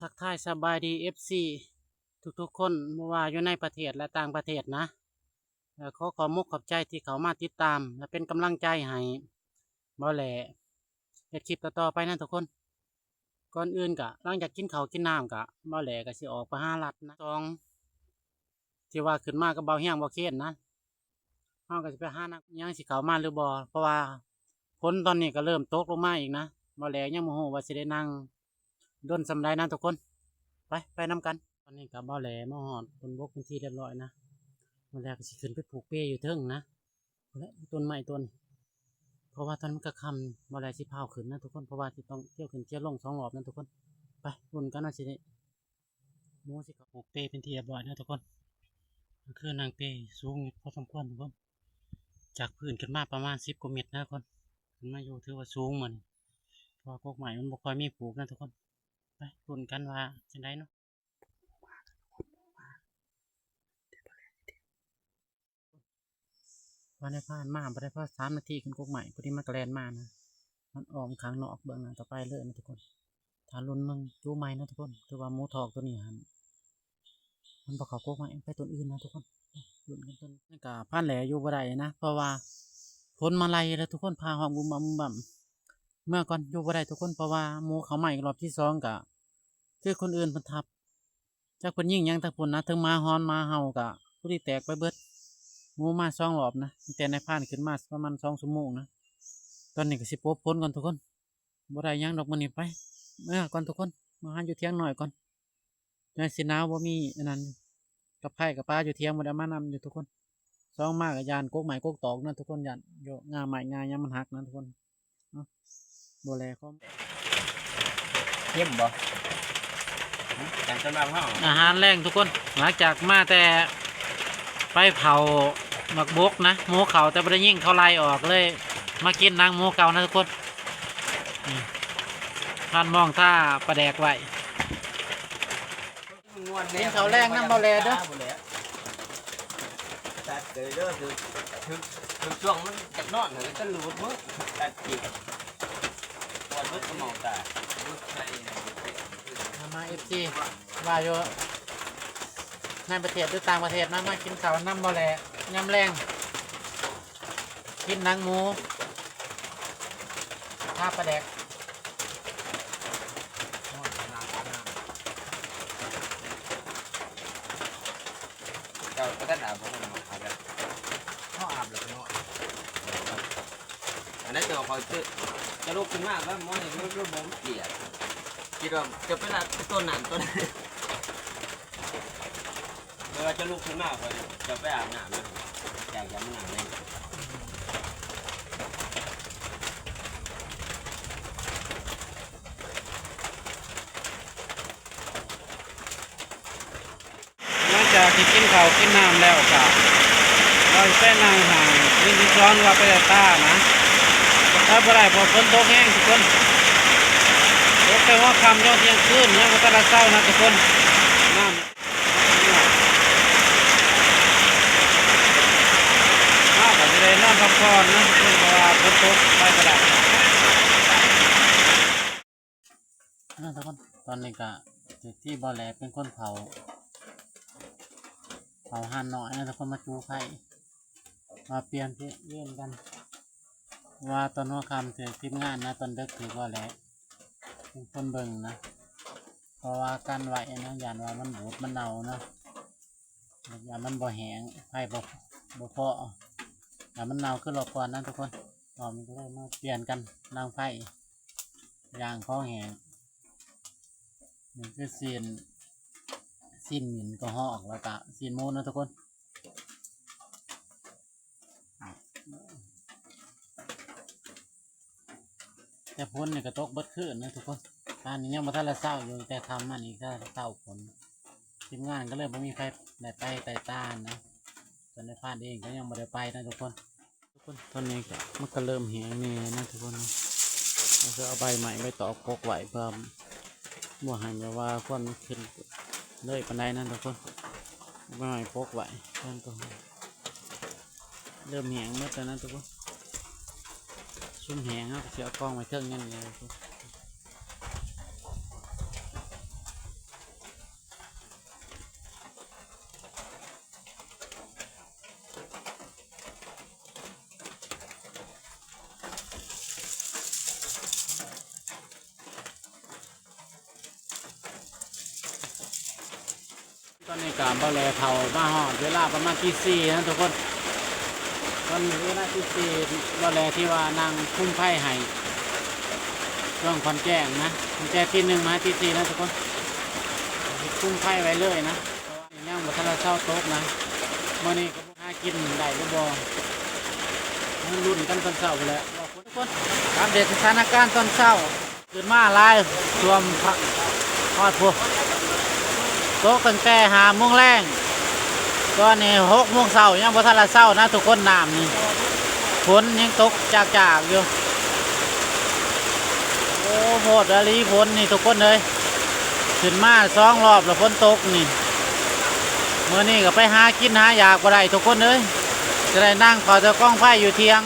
ທັກທາຍສະບາຍດີ ເອັຟຊີ ທຸກໆຄົນ ບໍ່ວ່າຢູ່ໃນປະເທດ ແລະ ຕ່າງປະເທດນະ. ເອີ ຂໍຂອບມຸກຂອບໃຈທີ່ເຂົ້າມາຕິດຕາມ ແລະ ເປັນກຳລັງໃຈໃຫ້ເບົາແຫຼເຮັດຄລິບຕໍ່ໆໄປນະທຸກຄົນ. ກ່ອນອື່ນກະ ຫຼັງຈາກກິນເຂົ້າກິນນ້ຳກະ ເບົາແຫຼກະຊິອອກໄປຫາລັດນະ ສອງ ທີ່ວ່າຂຶ້ນມາກັບເບົາຮຽງເບົາເຄນນະ. ເຮົາກໍຊິໄປຫານັກ ຍັງຊິເຂົ້າມາຫຼືບໍ່ ເພາະວ່າຝົນຕອນນີ້ກໍເລີ່ມຕົກລົງມາອີກນະ. ເບົາແຫຼຍັງບໍ່ຮູ້ວ່າຊິໄດ້ນັ່ງດົນສ່ຳໃດນະທຸກຄົນ. ໄປ ໄປນຳກັນ. ຕອນນີ້ກໍເບົາແຫຼມາຮອດບົນບົກເປັນທີ່ຮຽບຮ້ອຍນະ. ເບົາແຫຼກໍຊິຂຶ້ນໄປຜູກເປຢູ່ເທິງນະ ພຸ້ນແຫຼະ ຕົ້ນໄມ້ຕົ້ນ ເພາະວ່າຕອນນີ້ມັນກໍຄ່ຳ. ເບົາແຫຼຊິພາວຂຶ້ນນະທຸກຄົນ ເພາະວ່າຊິຕ້ອງທ່ຽວຂຶ້ນທ່ຽວລົງສອງຮອບນະທຸກຄົນ. ໄປ ລຸ້ນກັນວ່າຊິໄດ້ ໝູຊິເຂົ້າຜູກເປເປັນທີ່ຮຽບຮ້ອຍນະທຸກຄົນ. ຄືນັ່ງເປສູງຢູ່ພໍສົມຄວນທຸກຄົນ ຈາກພື້ນຂຶ້ນມາປະມານສິບກວ່າເມັດນະທຸກຄົນ. ຂຶ້ນມາຢູ່ຖືວ່າສູງມື້ນີ້ ເພາະວ່າກົກໄມ້ມັນບໍ່ຄ່ອຍມີຜູກນະທຸກຄົນ. ໄປລຸ້ນກັນວ່າຈັ່ງໃດເນາະ. ວ່າໃນຜ່ານມາບໍ່ໄດ້ພໍສາມນາທີຂຶ້ນກົກໄມ້ ພໍດີມັນກໍແລ່ນມານະ. ມັນອ້ອມຂ້າງນອກເບື້ອງນັ້ນກໍໄປເລີຍນະທຸກຄົນ. ຖ້າລຸ້ນເບິ່ງຈູໃໝ່ນະທຸກຄົນ ຖືວ່າໝູຖອກໂຕນີ້ຫັ້ນ ມັນບໍ່ເຂົ້າກົກໄມ້ ໄປຕົ້ນອື່ນນະທຸກຄົນ. ລຸ້ນກັນຕົ້ນນີ້ກໍພານແຫຼຢູ່ບໍ່ໄດ້ນະ ເພາະວ່າຝົນມາໄລ່ແລ້ວທຸກຄົນ ຟ້າຮ້ອງບຸ້ມບັ້ມບຸ້ມບັ້ມ. ເມືອກ່ອນ ຢູ່ບໍ່ໄດ້ທຸກຄົນ ເພາະວ່າໝູເຂົ້າໄມ້ຮອບທີສອງກະ ຄືຄົນອື່ນເພິ່ນທັບ ຈັກເພິ່ນຍິງຫຍັງທາງພຸ້ນນະ ເທິງໝາຫອນໝາເຫົ່າກະຜູ້ທີ່ແຕກໄປເບິດ. ໝູມາສອງຮອບນະ ຕັ້ງແຕ່ນາຍພານຂຶ້ນມາປະມານສອງຊົ່ວໂມງນະ. ຕອນນີ້ກໍຊິປົບຝົນກ່ອນທຸກຄົນ ບໍ່ໄດ້ຫຍັງດອກມື້ນີ້. ໄປ ເມືອກ່ອນທຸກຄົນ ມາຫາຢູ່ຖຽງນ້ອຍກ່ອນ. ຍັງຊິໜາວ ບໍ່ມີອັນນັ້ນ ກັບໄຂ່ກັບປາຢູ່ຖຽງ ບໍ່ໄດ້ເອົາມານຳຢູ່ທຸກຄົນ. ສອງມາກໍຢ້ານກົກໄມ້ກົກຕອກນະທຸກຄົນ ຢ້ານຢູ່ງ່າໄມ້ງ່າຫຍັງມັນຫັກນະທຸກຄົນ. ເອົາ ບໍ່ແລຂອງ ເຄັມບໍ່? ຫືມ ຈັ່ງສຳລັບເຮົາ ອາຫານແລງທຸກຄົນ ຫຼັງຈາກມາແຕ່ໄປເຜົາໝາກບົກນະ ໝູເຂົ້າ ແຕ່ບໍ່ໄດ້ຍິງ ເຂົາໄລ່ອອກ ເລີຍມາກິນໜັງໝູເກົ່ານະທຸກຄົນ. ນີ້ ທ່ານມອງທ່າປາແດກໄວ້. ກິນເຂົ້າແລງນຳເບົາແຫຼເດີ້. ຕັດເລີຍເດີ້ ຖືກ ຖືກ ຖືກຊ່ວງມັນຈະນອນ ແລ້ວກໍຫຼຸດມື ຕັດຈີບ ປວດເບິດສະໝອງຕາ. ມາ ເອັຟຊີ ວ່າຢູ່ໃນປະເທດ ຫຼື ຕ່າງປະເທດນະ ມາກິນເຂົ້ານຳເບົາແຫຼຍາມແລງ. ກິນໜັງໝູ ທາປາແດກ. ເຈົ້າບໍ່ທັນອາບບໍ່? ອາບແລ້ວ ເຮົາອາບແລ້ວກໍນອນ. ອັນນັ້ນເຈົ້າຂ້ອຍຈະ ຈະລຸກຂຶ້ນມາວ່າໝໍນີ້ມັນຄືບໍ່ເປີດ ຄິດວ່າຈະໄປລັກໄປຕົ້ນນັ້ນຕົ້ນນີ້. ແຕ່ວ່າຈະລຸກຂຶ້ນມາ ຂ້ອຍຈະໄປອາບນ້ຳນະ ຢາກ ຢາກມານັ່ງເລີຍ. ຫຼັງຈາກທີ່ກິນເຂົ້າກິນນ້ຳແລ້ວ ກະວ່າຊິໄປນັ່ງຫ້າງ ຢູ່ທີ່ສວນ ຫຼືວ່າໄປໃຕ້ຕານະ ໄປບໍ່ໄດ້ ເພາະຝົນຕົກແຮງທຸກຄົນ. ຕົກແຕ່ຫົວຄ່ຳ ຈົນທ່ຽງຄືນ ຍັງບໍ່ທັນໄດ້ເຊົານະທຸກຄົນ. ນ້ຳ ເຮົາກໍຊິໄດ້ນອນພັກຜ່ອນນະ ເພາະວ່າຝົນຕົກໄປບໍ່ໄດ້ນະທຸກຄົນ. ຕອນນີ້ກໍຖືກທີ່ເບົາແຫຼເປັນຄົນເຜົາ ເຜົາຖ່ານນ້ອຍນະທຸກຄົນ ມາຈູ່ໄຟ ມາປ່ຽນເວນກັນ. ວ່າຕອນຫົວຄ່ຳຖືກທີມງານນະ ຕອນເດິກຖືກເບົາແຫຼເປັນຄົນເບິ່ງນະ ເພາະວ່າກັນໄວ້ນະ ຢ້ານວ່າມັນບູດມັນເນົ່າເນາະ ຢ້ານມັນບໍ່ແຫ້ງ ໄຟບໍ່ ບໍ່ພໍ ຢ້ານມັນເນົ່າຄືລອບກ່ອນນະທຸກຄົນ. ກໍມັນກໍເລີຍມາປ່ຽນກັນດັງໄຟ ຢ່າງຂອງແຫ້ງ. ນີ້ຄືຊີ້ນ ຊີ້ນໝິ້ນກະຮອກ ແລ້ວກະຊີ້ນໝູນະທຸກຄົນ. ແຕ່ຝົນນີ້ກໍຕົກເບິດຄືນນະທຸກຄົນ ຕອນນີ້ຍັງບໍ່ທັນລະເຊົາຢູ່ ແຕ່ຄ່ຳມານີ້ກໍເຊົາຝົນ. ທີມງານກໍເລີຍບໍ່ມີໃຜໄດ້ໄປໃຕ້ຕານນະ ສ່ວນນາຍພານເອງກໍຍັງບໍ່ໄດ້ໄປນະທຸກຄົນ. ທຸກຄົນ ຕອນນີ້ກໍ ມັນກໍເລີ່ມແຫ້ງແນ່ນະທຸກຄົນ ກໍຄືເອົາໃບໄມ້ໃບຕອກປົກໄວ້ ເພື່ອບໍ່ໃຫ້ແບບວ່າຄວັນມັນຂຶ້ນເລີຍປານໃດນະທຸກຄົນ. ເອົາໃບໄມ້ປົກໄວ້ ເພື່ອບໍ່ໃຫ້ ເລີ່ມແຫ້ງໝົດແລ້ວນະທຸກຄົນ. ຊຸມແຫ້ງເຮົາກໍຊິເອົາກອງໄວ້ເທິງນັ້ນແຫຼະທຸກຄົນ. ຕອນນີ້ກໍບໍ່ແລເຂົ້າມາຮອດເວລາປະມານຕີສີ່ນະທຸກຄົນ. ຕອນນີ້ເວລາຕີສີ່ ບໍ່ແລທີ່ວ່ານັ່ງຄຸມໄຟໃຫ້ຊ່ວງຂ້ອນແຈ້ງນະ, ຕັ້ງແຕ່ຕີໜຶ່ງມາຫາຕີສີ່ນະທຸກຄົນ, ຄຸມໄຟໄວ້ເລີຍນະ. ຍັງບໍ່ທັນລະເຊົາຕົກນະ. ມື້ນີ້ກໍຫາກິນໄດ້ຫຼືບໍ່ ມາລຸ້ນກັນຕອນເຊົ້າພຸ້ນແຫຼະ. ທຸກຄົນ ອັບເດດສະຖານະການຕອນເຊົ້າ. ຂຶ້ນມາຫຼາຍ ຖ້ວມຮອດພຸ້ນ, ຕົກຕັ້ງແຕ່ຫ້າໂມງແລງ, ຕອນນີ້ຫົກໂມງເຊົ້າ ຍັງບໍ່ທັນລະເຊົານະທຸກຄົນ. ນ້ຳນີ້ ຝົນຍັງຕົກຈາກໆຢູ່. ໂອ້ ໂພດອີ່ຫຼີຝົນນີ້ທຸກຄົນເອີຍ, ຂຶ້ນມາສອງລອບແລ້ວຝົນຕົກນີ້. ມື້ນີ້ກໍໄປຫາກິນຫາຢາກບໍ່ໄດ້ທຸກຄົນເອີຍ, ຈະໄດ້ນັ່ງເຝົ້າແຕ່ກອງໄຟຢູ່ຖຽງ.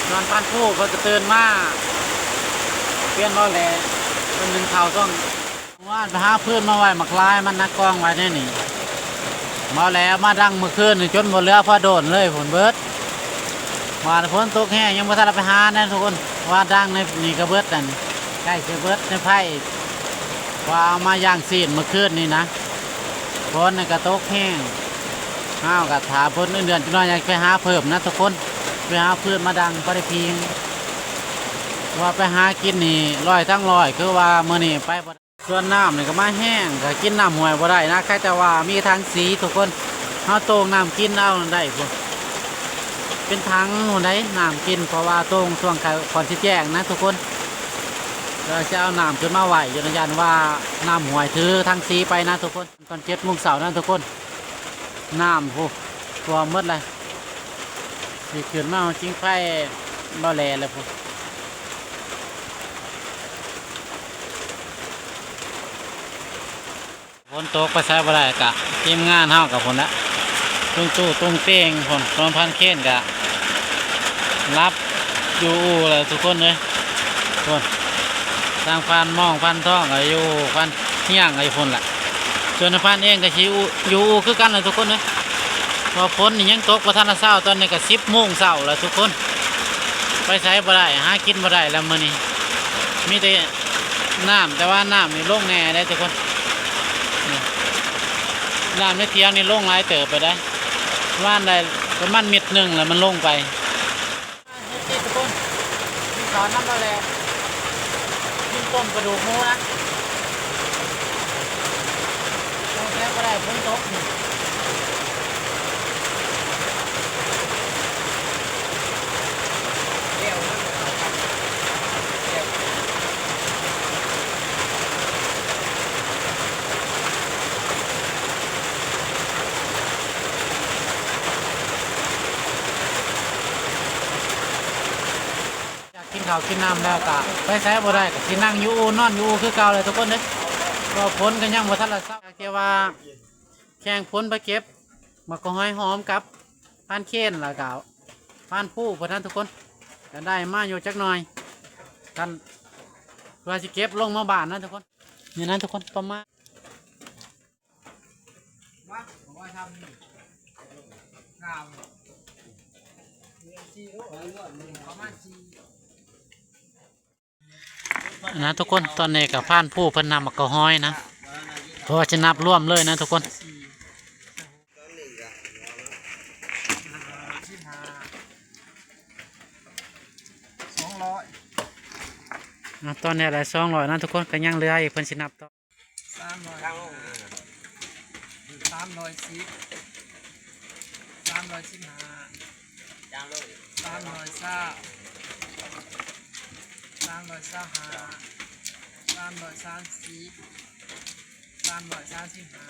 ສວນພັນພູເພິ່ນກໍຕື່ນມາ ປ່ຽນບໍ່ແລ ເພິ່ນໜຶ້ງເຂົ້າຊ່ວງ ວານໄປຫາຟືນມາໄວ້ ໝາກລາຍມັນນະ ກອງໄວ້ໃນນີ້. ບໍ່ແລເອົາມາດັງມື້ຄືນນີ້ ຈົນບໍ່ເຫຼືອພໍໂດນເລີຍພຸ້ນເບິດ. ວ່າຝົນຕົກແຮງ ຍັງບໍ່ທັນໄດ້ໄປຫາແນ່ທຸກຄົນ, ວ່າດັງໃນນີ້ກໍເບິດ ອັນໃກ້ຊິເບິດໃນໄຟ ວ່າເອົາມາຢ່າງຊີ້ນມື້ຄືນນີ້ນະ. ຝົນນີ້ກໍຕົກແຮງ, ເຮົາກໍຖ້າຝົນເດືອນໆ ຈັກໜ້ອຍ ຢາກໄປຫາເພີ່ມນະທຸກຄົນ, ໄປຫາຟືນມາດັງພໍໄດ້ພິງ. ວ່າໄປຫາກິນນີ້ຮ້ອຍທັງຮ້ອຍ ຄືວ່າມື້ນີ້ໄປບໍ່ໄດ້. ສ່ວນນ້ຳນີ້ກໍມາແຮງ ກໍກິນນ້ຳຫ້ວຍບໍ່ໄດ້ນະ, ໃຄແຕ່ວ່າມີຖັງສີທຸກຄົນ, ເຮົາໂຕ່ງນ້ຳກິນເອົານັ້ນໄດ້ພຸ້ນ, ເປັນຖັງພຸ້ນໃດ໋ ນ້ຳກິນ, ເພາະວ່າໂຕ່ງຊ່ວງກ່ອນຊິແຈ້ງນະທຸກຄົນ. ແລ້ວຊິເອົານ້ຳຂຶ້ນມາໄວ້ຢູ່ນະ, ຢ້ານວ່ານ້ຳຫ້ວຍຖືຖັງສີໄປນະທຸກຄົນ. ຕອນເຈັດໂມງເຊົ້ານັ້ນທຸກຄົນ ນ້ຳພຸ້ນຖ້ວມໝົດເລີຍ. ຊິຂຶ້ນມາຫາຈິງໄຟບໍ່ແລແລ້ວພຸ້ນ. ຝົນຕົກໄປໃສບໍ່ໄດ້ ກະທີມງານເຮົາກະພຸ້ນລະ ຕຸງຕູ້ຕຸງເຕັງພຸ້ນ. ສ່ວນພັນເຄນກະຫຼັບຢູ່ອູ່ແລ້ວທຸກຄົນເອີຍ. ພຸ້ນ ທາງພັນມອງ ພັນທອງກໍຢູ່ ພັນຮຽງກໍຢູ່ພຸ້ນລະ. ສ່ວນພັນເອງກໍຊິຢູ່ ຢູ່ອູ່ຄືກັນລະທຸກຄົນເອີຍ, ເພາະຝົນນີ້ຍັງຕົກບໍ່ທັນລະເຊົາ. ຕອນນີ້ກໍສິບໂມງເຊົ້າລະທຸກຄົນ, ໄປໃສບໍ່ໄດ້ ຫາກິນບໍ່ໄດ້ລະມື້ນີ້, ມີແຕ່ນ້ຳ. ແຕ່ວ່ານ້ຳນີ້ລົງແນ່ເດ້ທຸກຄົນ, ນີ້ ນ້ຳໃນຖຽງນີ້ລົງຫຼາຍເຕີບໄປໄດ໋, ປະມານໄດ້ປະມານເມັດໜຶ່ງລະມັນລົງໄປ. ເຮັດກິນທຸກຄົນ, ກິນເຂົ້ານຳລາວແຫຼະ, ກິນຕົ້ມກະດູກໝູນະ, ຕ້ອງແຊບບໍ່ໄດ້ ຝົນຕົກ. ຢາກກິນເຂົ້າກິນນ້ຳແລ້ວກະໄປໃສບໍ່ໄດ້, ກະຊິນັ່ງຢູ່ອູ່ ນອນຢູ່ອູ່ຄືເກົ່າແຫຼະທຸກຄົນເດີ. ກໍຝົນກໍຍັງບໍ່ທັນລະເຊົາ, ແຕ່ວ່າແຂ່ງຝົນໄປເກັບໝາກກະຫອຍຫອມກັບພັນເຄນ ແລ້ວກະພັນພູພຸ້ນນະທຸກຄົນ, ກະໄດ້ມາຢູ່ຈັກໜ່ອຍ ຄັນເພື່ອຊິເກັບລົງເມືອບ້ານນະທຸກຄົນ. ນີ້ນະທຸກຄົນ ປະມານ ນະທຸກຄົນ, ຕອນນີ້ກໍພານພູເພິ່ນນຳໝາກກະຫອຍນະ, ເພາະວ່າຈະນັບລວມເລີຍນະທຸກຄົນ. ສອງຮ້ອຍ ອ່ະ ຕອນນີ້ໄດ້ສອງຮ້ອຍນະທຸກຄົນ, ກໍຍັງເຫຼືອອີກ ເພິ່ນຊິນັບຕໍ່. ສາມຮ້ອຍຫ້າ ສາມຮ້ອຍສິບ ສາມຮ້ອຍສິບຫ້າ ສາມຮ້ອຍຊາວ ສາມຮ້ອຍຊາວຫ້າ ສາມຮ້ອຍສາມສິບ ສາມຮ້ອຍສາມສິບຫ້າ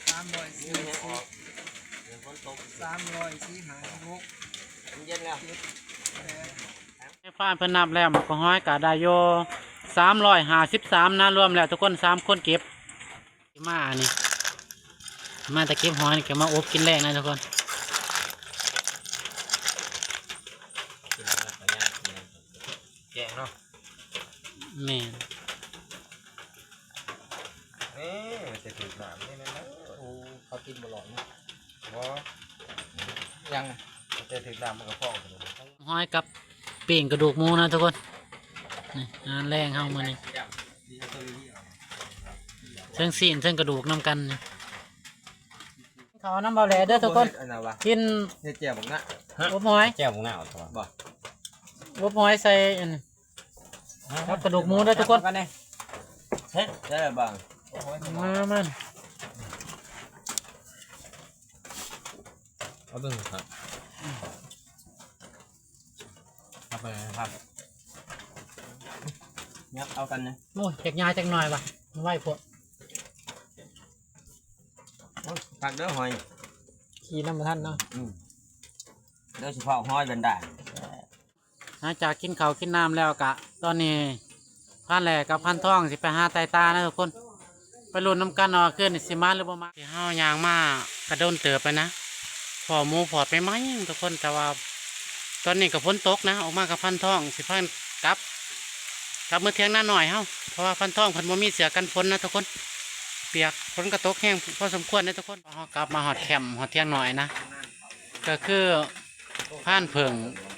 ສາມຮ້ອຍສີ່ສິບ ສາມຮ້ອຍສີ່ສິບຫ້າ ສິບຫົກ ເຢັນແລ້ວ ເຈັດ ແປດ ໃນຟາມເພິ່ນນັບແລ້ວ ໝາກກະຫອຍກະໄດ້ຢູ່ສາມຮ້ອຍຫ້າສິບສາມນະ, ລວມແລ້ວທຸກຄົນສາມຄົນເກັບ. ມາອັນນີ້ ມາແຕ່ເກັບຫອຍນີ້ ກໍມາອົບກິນແລງນະທຸກຄົນ. ແກງເນາະ ແມ່ນ. ເອີ ມັນຈະຖືກນ້ຳນີ້ແມ່ນເດີ. ໂອ້ ເຂົາກິນບໍ່ຫຼອດເນາະ. ບໍ່ ຍັງ ແຕ່ຖືກນ້ຳມັນກໍພໍ. ຫອຍກັບປີ້ງກະດູກໝູນະທຸກຄົນ. ນີ້ ອາຫານແລງເຮົາມື້ນີ້. ນີ້ ເອົາໂຕນີ້ ນີ້ອອກ. ທັງຊີ້ນທັງກະດູກນຳກັນນີ້. ເຂົ້ານຳເບົາແຫຼເດີທຸກຄົນ. ເຮັດອັນນັ້ນວະ ກິນ ເຮັດແຈ່ວບັກນາ ອົບຫອຍ ແຈ່ວບັກນາເອົາຕົວະ ບໍ່ ອົບຫອຍໃສ່ອັນ ກັບກະດູກໝູເດີທຸກຄົນ. ເຮັດໄດ້ບໍ່? ມາ ມາ ເອົາເບິ່ງຄັບ ເອົາໄປຄັບ ຍັບເອົາກັນນະ. ໂອ້ຍ ຈັກຍາຈັກໜ້ອຍວະ ໄວໂພດ. ໂອ້ຍ ຄັກເດີຫອຍ ຂີ່ນຳບໍ່ທັນເນາະ. ອືມ ໂດຍສະເພາະຫອຍບັນດາ. ຫຼັງຈາກກິນເຂົ້າກິນນ້ຳແລ້ວກະ ຕອນນີ້ພານແຫຼກັບພານທອງຊິໄປຫາໄຕ່ຕານະທຸກຄົນ. ໄປລຸ້ນນຳກັນວ່າຄືນນີ້ຊິມາຫຼືບໍ່ມາ. ທີ່ເຮົາຍ່າງມາກະດົນເຕີບແລ້ວນະ ພໍ້ໝູພອດໃໝ່ໆ ທຸກຄົນ. ແຕ່ວ່າຕອນນີ້ກະຝົນຕົກນະ ອອກມາກັບພານທອງ ຊິພາກັນກັບ ກັບເມືອຖຽງນານ້ອຍເຮົາ ເພາະວ່າພານທອງເພິ່ນບໍ່ມີເສື້ອກັນຝົນນະທຸກຄົນ. ປຽກ ຝົນກະຕົກແຮງພໍສົມຄວນເດ້ທຸກຄົນ. ເຮົາກັບມາຮອດແຄມ ຮອດຖຽງນ້ອຍນະ ກະຄື ພານເຜິ້ງ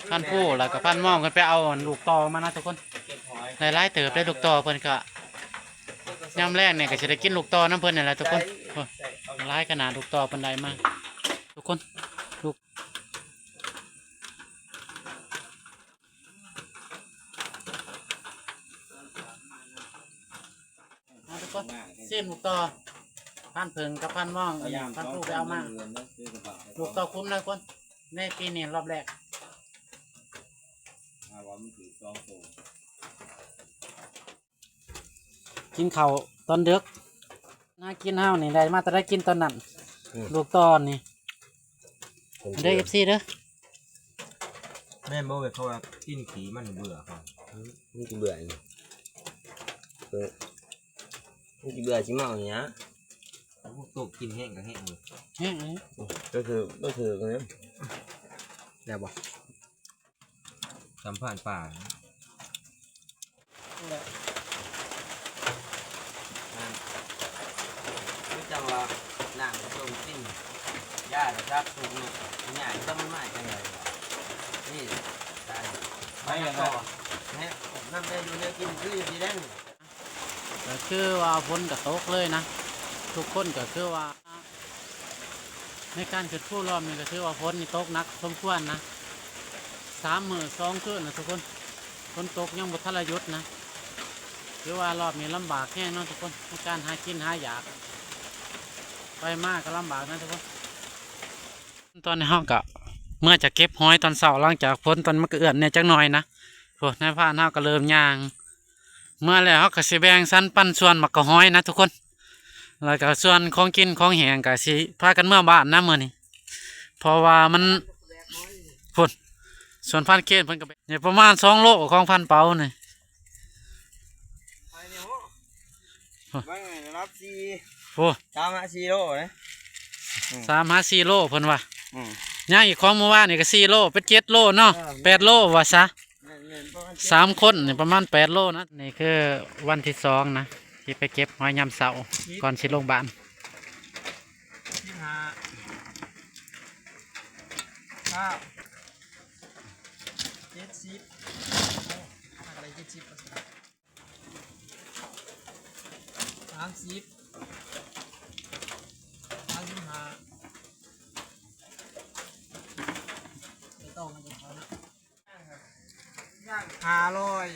ພານພູ ແລ້ວກະພານມອງ ເພິ່ນໄປເອົາອັນລູກຕໍ່ມານະທຸກຄົນ. ໄດ້ຫຼາຍເຕີບເດ້ລູກຕໍ່ເພິ່ນກະ ຍາມແລງນີ້ກະຊິໄດ້ກິນລູກຕໍ່ນຳເພິ່ນນີ້ແຫຼະທຸກຄົນ. ໂອ້ ຫຼາຍຂະໜາດລູກຕໍ່ເພິ່ນໄດ້ມາທຸກຄົນ. ລູກ ມາທຸກຄົນ ຊີມລູກຕໍ່ ພານເຜິ້ງກັບພານມອງ ພານພູໄປເອົາມາ ລູກຕໍ່ຄຸ້ມນະທຸກຄົນ ໃນປີນີ້ລອບແລກ. ກິນເຂົ້າຕອນເດິກ ຫາກິນເຮົານີ້ໄດ້ມາແຕ່ໃດກິນຕອນນັ້ນ. ອືມ ລູກຕໍ່ນີ້ ເດີ ເອັຟຊີ ເດີ. ແມ່ນບໍ່ເວີຍ ເຂົາວ່າກິນຂີ້ມັນເບື່ອ ມັນຊິເບື່ອອີ່ຫຍັງ ເອີ ມັນຊິເບື່ອຊິເມົານີ້ນະ. ໂອ້ ໂຕກກິນແຫ້ງກໍແຫ້ງເລີຍ ແຫ້ງເລີຍ ກໍຖືກ ກໍຖືກເລີຍ. ແລ້ວບໍ່ ສຳພານປ່າ ຄືຈັ່ງວ່ານ້ຳຕົ້ມກິນ ຢາລະສັກທຸກມື້ ຍາກຈະມັນມາຈັ່ງໃດວະ ນີ້ຕາຍ ໄປແລ້ວ ແນະ ນຳແຕ່ຢູ່ແນວກິນຄືຢູ່ທີ່ແດນ. ກໍຄືວ່າຝົນກໍຕົກເລີຍນະ ທຸກຄົນກໍຄືວ່າ ໃນການຂຶ້ນພູລອບນີ້ກໍຖືວ່າຝົນນີ້ຕົກໜັກສົມຄວນນະ ສາມມື້ສອງຄືນນະທຸກຄົນ ຝົນຕົກຍັງບໍ່ທັນລະຢຸດນະ. ຖືວ່າລອບນີ້ລຳບາກແຮງເນາະທຸກຄົນ ໃນການຫາກິນຫາຢາກ ໄປມາກໍລຳບາກນະທຸກຄົນ. ຕອນນີ້ເຮົາກໍເມືອຈາກເກັບຫອຍຕອນເຊົ້າ ຫຼັງຈາກຝົນຕອນມັນກໍເອື້ອນແດ່ຈັກໜ້ອຍນະ. ໂອ້ ນາຍພານເຮົາກໍເລີ່ມຍ່າງ ເມືອແລ້ວເຮົາກໍຊິແບ່ງສັນປັນສ່ວນໝາກກະຫອຍນະທຸກຄົນ ແລ້ວກໍສ່ວນຂອງກິນຂອງແຫ້ງກໍຊິພາກັນເມືອບ້ານນະມື້ນີ້ ເພາະວ່າມັນ ພຸ້ນ ສ່ວນພານເຄນເພິ່ນກໍແບ່ງ ນີ້ປະມານສອງໂລຂອງພານເປົານີ້. ໄປນີ້ໂຫ ໄປນີ້ລະດັບສີ່ ໂອ້ ສາມຫາສີ່ໂລເດ້ ອືມ ສາມຫາສີ່ໂລເພິ່ນວ່າ ອືມ ຍັງອີກຂອງມື້ວານນີ້ກໍສີ່ໂລ ເປັນເຈັດໂລເນາະ ເອີ ແປດໂລວ່າຊະ. ແມ່ນໆ ປະມານ ສາມຄົນນີ້ປະມານແປດໂລນະ. ນີ້ຄືວັນທີສອງນະ ທີ່ໄປເກັບຫອຍຍາມເຊົ້າ ສິບ ກ່ອນຊິລົງບ້ານ ສິບຫ້າ ເກົ້າ ເຈັດສິບ ໂອ້ ຫາກະໄດ້ເຈັດສິບ ສາມສິບ ສາມສິບຫ້າ ໄປຕໍ່ມັນຈະເຂົ້ານະ. ຫ້າຮ້ອຍ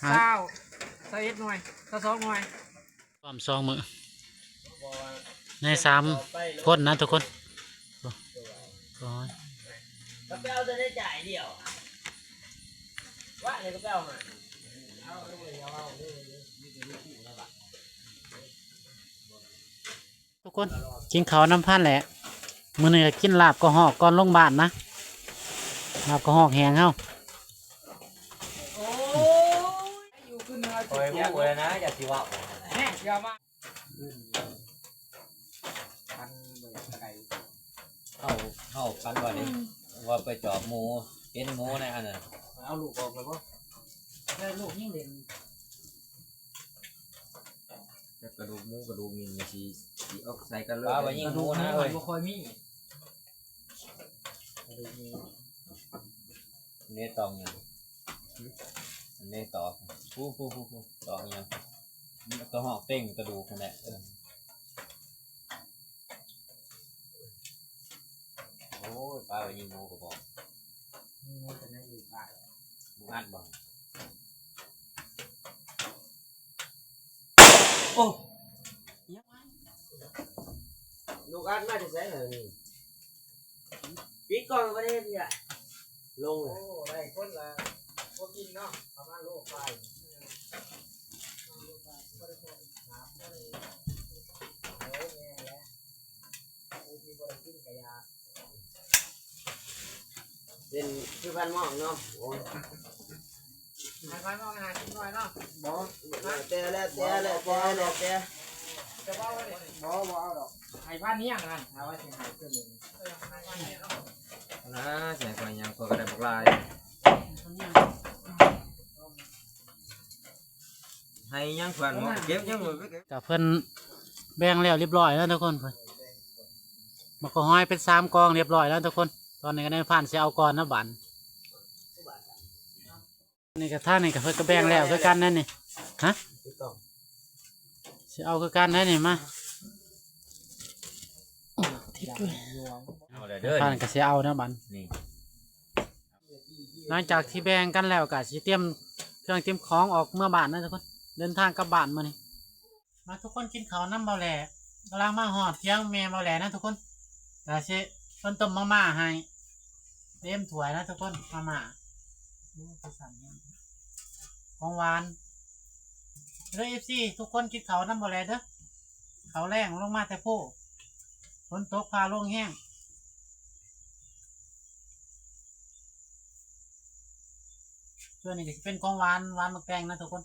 ຫ້າ ຊາວ ຊາວເອັດໜ່ວຍ ຊາວສອງໜ່ວຍ ຮວມສອງມື້ ໃນສາມຄົນນະທຸກຄົນ. ໂອ້ຍ ກໍໄປເອົາແຕ່ໃນຈ່າຍດຽວ ວ່າແລ້ວກໍໄປເອົາມາ ເອົາເອົາເອົາເອົາເອົາ ທຸກຄົນ ກິນເຂົ້ານຳພານແຫຼະ ມື້ນີ້ກໍກິນລາບກະຮອກກ່ອນລົງບ້ານນະ ລາບກະຮອກແຫ້ງເຮົາ. ໂອ້ຍ ຂ້ອຍຮູ້ແລ້ວນະ ຢ່າຊິເວົ້າ ແມ່ນ ຢ່າມາ ເຮົາ ເຮົາຝັນວ່າໄດ້ ອືມ ວ່າໄປຈອບໝູ ເຫັນໝູໃນອັນນັ້ນ ເອົາລູກອອກແລ້ວບໍ່? ແຕ່ລູກຍັງເຫຼັ້ນ ຈັກກະດູກໝູກະດູກຫຍັງນີ້ຊິ ຊິເອົາໃສ່ກັນເລີຍ ປາວ່າຍິງໝູນະເອີຍ ກະດູກໝູມັນບໍ່ຄ່ອຍມີ ກະດູກໝູ ເນຕອງຫຍັງ ເນຕອກ ຜູ້ ຜູ້ ຜູ້ ຜູ້ ຕອກຫຍັງ ກະຮອກເຕັງກະດູກຫັ້ນແຫຼະ. ເອີ ໂອ້ຍ ປາໄປຍິງໝູກະບອກ. ມີໝູກະນັ່ງຢູ່ບ້ານ ລູກອັດບໍ່? ໂອ້ ລູກອັດມາແຕ່ໃສລະນີ້? ປິດກ້ອງບໍ່ໄດ້ເທື່ອ ລົງ ໂອ້ ໄດ້ຄົນລະບໍ່ກິນເນາະ ປະມານໂລປາຍ. ເປັນຄືພັນໝອງເນາະ. ໂອ້ຍ ໃຫ້ພັນໝອງຫ້າສິບໜ່ວຍເນາະ. ບໍ່ ແຕ່ ແລ້ວແຕ່ ແລ້ວແຕ່ ແລ້ວແຕ່ ຈະເວົ້າເລີຍ. ບໍ່ ບໍ່ເອົາດອກ ໃຫ້ພັນນີ້ຫຍັງນັ້ນ ຖ້າວ່າຊິໃຫ້ຄືນນີ້ ເອີ ໃຫ້ພັນນີ້ເນາະ. ນະ ໃຫ້ຂ້ອຍຫຍັງ ຂ້ອຍກະໄດ້ບັກຫຼາຍ. ໃຫ້ຫຍັງເພິ່ນ ເກັບຫຍັງ ກະເພິ່ນແບ່ງແລ້ວລຽບລ້ອຍແລ້ວທຸກຄົນ. ໝາກກະຮອຍເປັນສາມກອງລຽບລ້ອຍແລ້ວທຸກຄົນ. ຕອນນີ້ກະນາຍພານຊິເອົາກ່ອນນະບາດ. ນີ້ກະ ທາງນີ້ກະເພິ່ນກະແບ່ງແລ້ວຄືກັນນັ້ນນີ້. ຮະ ຊິເອົາຄືກັນໄດ໋ນີ້ ມາ ເອົາແລ້ວເດີ ນາຍພານກະຊິເອົານະບາດນີ້. ຫຼັງຈາກທີ່ແບ່ງກັນແລ້ວກະຊິຕຽມເຄື່ອງຕຽມຂອງອອກເມືອບ້ານນະທຸກຄົນ. ເດີນທາງກັບບ້ານມື້ນີ້. ມາທຸກຄົນ ກິນເຂົ້ານຳເບົາແຫຼ. ກຳລັງມາຮອດຖຽງແມ່ເບົາແຫຼນະທຸກຄົນ. ກະຊິເພິ່ນຕົ້ມມາມ່າໃຫ້ເຕັມຖ້ວຍນະທຸກຄົນ. ມາມ່າ ໂອ້ ຄືສັນແຮງ ຂອງຫວານເດີ ເອັຟຊີ ທຸກຄົນ ກິນເຂົ້ານຳເບົາແຫຼເດີ. ເຂົ້າແລງລົງມາແຕ່ພູ ຝົນຕົກຟ້າລົງແຮງ. ສ່ວນນີ້ກະຊິເປັນຂອງຫວານ ຫວານໝາກແຕງນະທຸກຄົນ.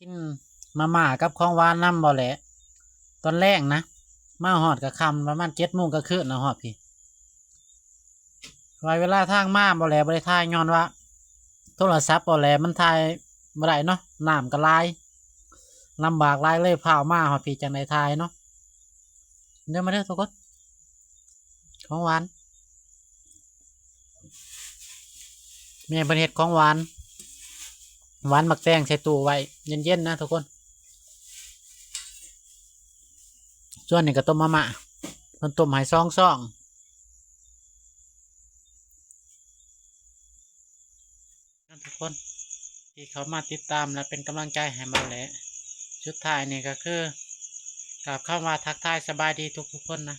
ກິນມາມ່າກັບຂອງຫວານນຳເບົາແຫຼ ຕອນແລງນະ. ມາຮອດກະຄ່ຳ ປະມານເຈັດໂມງກາງຄືນນະ ຮອດພີ້. ວ່າເວລາທາງມາເບົາແຫຼບໍ່ໄດ້ຖ່າຍ ຍ້ອນວ່າໂທລະສັບເບົາແຫຼມັນຖ່າຍບໍ່ໄດ້ເນາະ ນ້ຳກະຫຼາຍ ລຳບາກຫຼາຍ ເລີຍຟ້າວມາຮອດພີ້ຈັ່ງໄດ້ຖ່າຍເນາະ. ເດີ ມາເດີທຸກຄົນ ຂອງຫວານ ແມ່ເພິ່ນເຮັດຂອງຫວານ ຫວານໝາກແຕງໃສ່ຕູ້ໄວ້ເຢັນໆນະທຸກຄົນ. ສ່ວນນີ້ກະຕົ້ມມາມ່າ ເພິ່ນຕົ້ມໃຫ້ສອງຊອງ. ນຳທຸກຄົນທີ່ເຂົ້າມາຕິດຕາມ ແລະ ເປັນກຳລັງໃຈໃຫ້ເບົາແຫຼ. ສຸດທ້າຍນີ້ກະຄື ກາບຄຳວ່າທັກທາຍສະບາຍດີທຸກໆຄົນນະ.